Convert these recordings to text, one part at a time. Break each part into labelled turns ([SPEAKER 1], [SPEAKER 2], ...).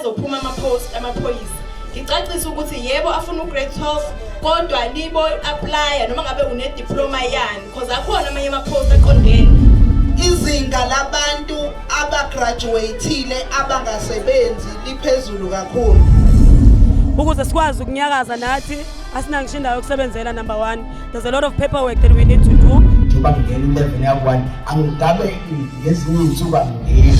[SPEAKER 1] ezophuma ama-post amaphoyisa. Ngicacise ukuthi yebo afuna u-grade 12 kodwa libo applya noma ngabe une-diploma yani cause akhona amanye ama-post aqondene.
[SPEAKER 2] Izinga labantu abagraduate-ile abangasebenzi liphezulu kakhulu.
[SPEAKER 3] Ukuze sikwazi ukunyakaza nathi asina ngisho indawo yokusebenzela. Number one, there's a lot of paperwork that we need to do.
[SPEAKER 4] Njengoba ngingena i-11 yaku-1 angigabe ngezinye iy'nsuku angingeni.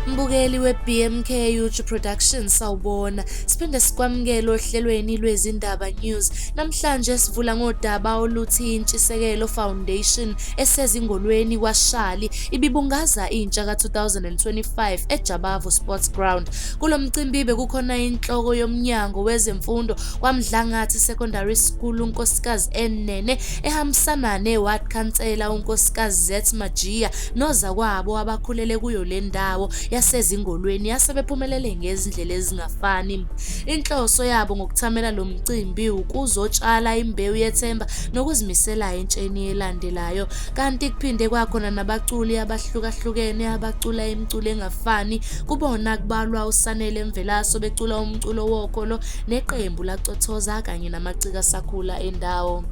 [SPEAKER 5] Mbukeli we-BMK YouTube Production, sawubona. Siphinde sikwamukele ohlelweni lwezindaba news. Namhlanje sivula ngodaba oluthi Intshisekelo Foundation esezingolweni kwaShali ibibungaza intsha ka-2025 eJabavu Sports Ground. Kulo mcimbi bekukhona inhloko yomnyango wezemfundo kwaMdlangathi Secondary School uNkosikazi Enene ehambisana ne-ward khansela uNkosikazi Zet Majiya nozakwabo abakhulele kuyo le ndawo yasezingolweni yasebephumelele ngezindlela ezingafani. Inhloso yabo ngokuthamela lo mcimbi ukuzotshala imbewu yethemba nokuzimisela entsheni elandelayo. Kanti kuphinde kwakhona nabaculi abahlukahlukene abacula imiculo engafani. Kubona kubalwa uSanele Mvelaso becula umculo wokholo neqembu lacothoza kanye namaciko asakhula endawo.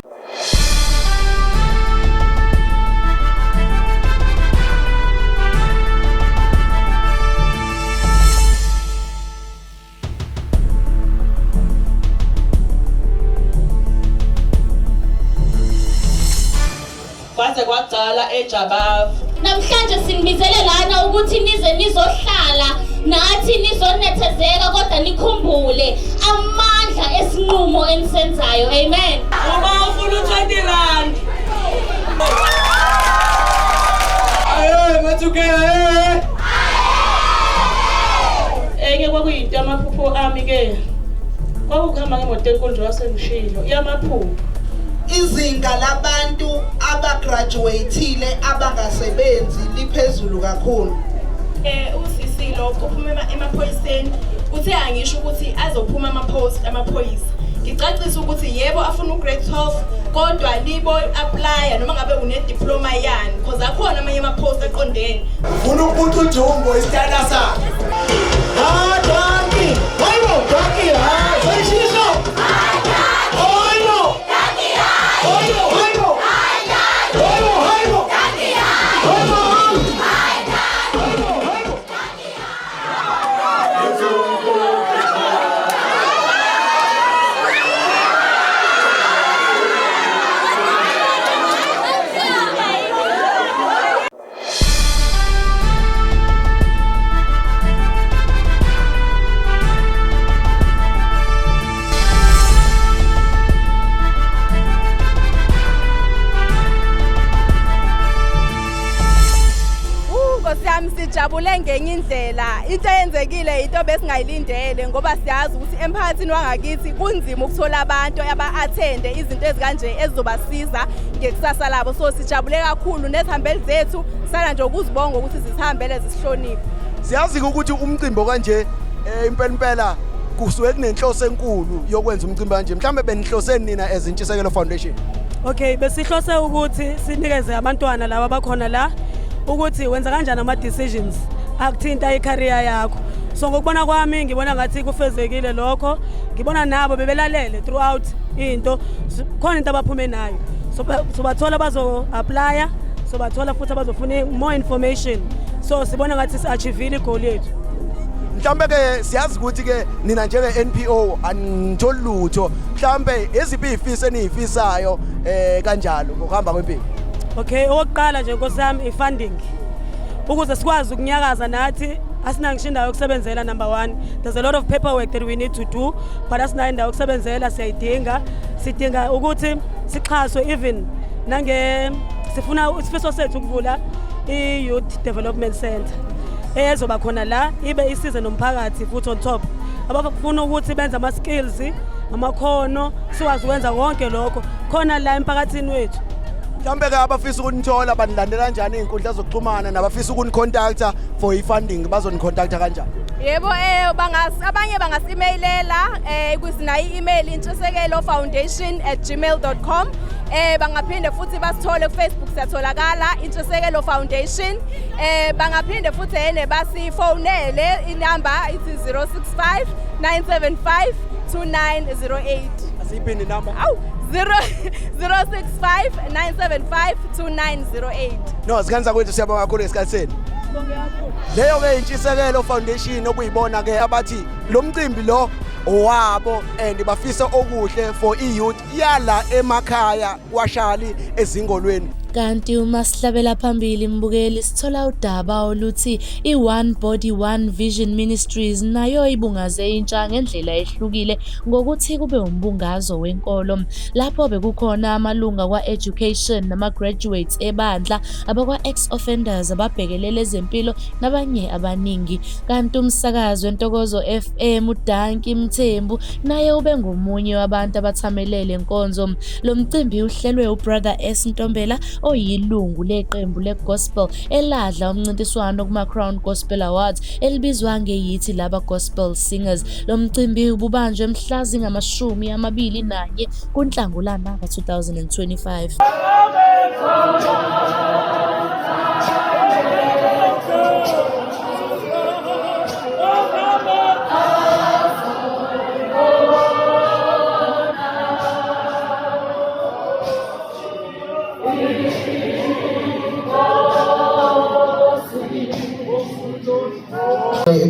[SPEAKER 1] Kwaze kwaqala eJabavu.
[SPEAKER 6] Namhlanje sinibizele lana ukuthi nize nizohlala nathi nizonethezeka, kodwa nikhumbule amandla esinqumo enisenzayo. Amen.
[SPEAKER 3] Uma ufuna u-20 rand.
[SPEAKER 4] Aye, mathuke, aye.
[SPEAKER 1] Enye kwakuyinto amaphupho ami ke. Kwakuhamba ngemoto enkulu njengoba sengishilo, yamaphupho.
[SPEAKER 2] Izinga labantu abagraduate-ile abangasebenzi liphezulu kakhulu.
[SPEAKER 1] Usisi lo uphuma emaphoyiseni uthe angisho ukuthi azophuma ama-post amaphoyisa. Ngicacise ukuthi yebo afuna u-grade 12 kodwa libo applya noma ngabe une-diploma yani cause akhona amanye ama-post aqondene.
[SPEAKER 4] Ufuna ukubuca ujumbo isitayela sakhe. Ha, dankie. Hayibo, dankie. Ha, seyishisho. Hayibo. Hayibo, hayibo. Hayibo, hayibo. Hayibo, hayibo. Hayibo, hayibo.
[SPEAKER 1] Nkosi yami, sijabule ngenye indlela. Into eyenzekile into besingayilindele ngoba siyazi ukuthi emphakathini wangakithi kunzima ukuthola abantu aba-attende izinto ezikanje ezizobasiza ngekusasa labo. So sijabule kakhulu nezihambeli zethu, sala nje ukuzibonga ukuthi zisihambele zisihloniphe.
[SPEAKER 4] Siyazi ukuthi umcimbi kanje impela impela kusuke kunenhloso enkulu yokwenza umcimbi kanje. Mhlambe benihlose nina as Intshisekelo Foundation?
[SPEAKER 3] Okay, besihlose ukuthi sinikeze abantwana laba abakhona la ukuthi wenza kanjani ama-decisions akuthinta i-career yakho. So ngokubona kwami ngibona ngathi kufezekile lokho. Ngibona nabo bebelalele throughout into, khona into abaphume nayo. So so bathola bazo-applya, so bathola futhi abazofuna more information. So sibona ngathi si-achievile i-goal yethu.
[SPEAKER 4] Mhlambe ke siyazi ukuthi ke nina njenge NPO anitholi lutho. Mhlambe eziphi izifiso enizifisayo kanjalo ngokuhamba kwempilo?
[SPEAKER 3] Okay, okokuqala nje nkosi yami i-funding. Ukuze sikwazi ukunyakaza nathi asina ngisho indawo yokusebenzela. Number one, there's a lot of paperwork that we need to do, but asinayo indawo yokusebenzela, siyayidinga. Sidinga ukuthi sixhaswe even nange sifuna isifiso sethu ukuvula i-youth development center ezoba khona la ibe isize nomphakathi futhi on top abafuna ukuthi benze ama-skills, amakhono, sikwazi ukwenza konke lokho khona la emphakathini wethu.
[SPEAKER 4] Mhlambe ke abafisa ukunithola banilandela kanjani iy'nkundla zokuxhumana, nabafisa ukunicontacta for i-funding bazonicontacta kanjani?
[SPEAKER 1] Yebo, abanye bangasi-emailela kusinayo i-email intshisekelofoundation@gmail.com. Bangaphinde futhi basithole ku Facebook, siyatholakala Intshisekelo Foundation. Bangaphinde futhi ene basifonele, inamba ithi 065 975 2908.
[SPEAKER 4] Asiyiphinde inamba.
[SPEAKER 1] Awu, 0 065 975 2908.
[SPEAKER 4] No, zingane kwethu, siyabonga kakhulu ngesikhathi senu. Leyo ke Intshisekelo Foundation, okuyibona ke abathi lo mcimbi lo owabo and bafisa okuhle for i-youth yala emakhaya kwaShali eZingolweni.
[SPEAKER 5] Kanti uma sihlabela phambili, mbukeli, sithola udaba oluthi i-One Body One Vision Ministries nayo ibungaze intsha ngendlela ehlukile ngokuthi kube umbungazo wenkolo, lapho bekukhona amalunga kwa-education nama-graduates ebandla, abakwa-ex-offenders, ababhekelele ezempilo nabanye abaningi. Kanti umsakazi weNtokozo FM uDanki Mthembu naye ube ngomunye wabantu abathamelele inkonzo. Lo mcimbi uhlelwe uBrother S Ntombela, oyilungu leqembu le-gospel eladla umncintiswano kuma-Crown Gospel Awards elibizwa ngeyithi Laba Gospel Singers. Lo mcimbi ububanjwe mhla zingama-21 kuNhlangulana ka-2025.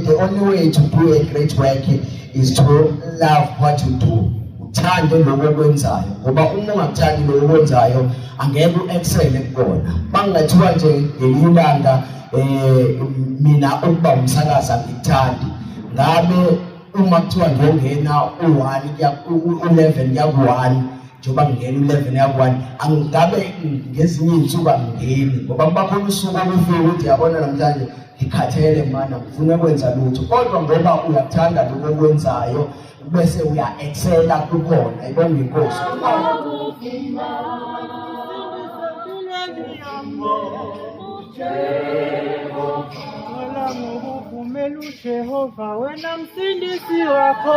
[SPEAKER 7] The only way to do a great work is to love what you do. Uthande lokho okwenzayo, ngoba uma ungakuthandi lokho okwenzayo angeke u-excel kukona. Bangathiwa nje ngelinye ilanga mina ukuba umsakazi angikuthandi, ngabe uma kuthiwa ngiyongena u-1 kuya u-11 kuya ku-1, njengoba ngingena u-11 kuya ku-1, angabe ngezinye iy'nsuku angingeni, ngoba kuba khona usuku olufika ukuthi yabona namhlanje ngikhathele mana, ngifuna ukwenza lutho. Kodwa ngoba uyakuthanda lokho okwenzayo bese uya-excela kukhona. Ibonga inkosi.
[SPEAKER 8] Ngokuvumela uJehova wena msindisi wakho.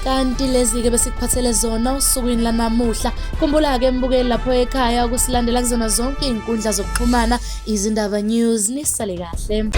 [SPEAKER 5] Kanti lezi-ke besikuphathele zona osukwini lanamuhla. Khumbula-ke mbukeli lapho ekhaya ukusilandela kuzona zonke iy'nkundla zokuxhumana, Izindaba News. Nisale kahle.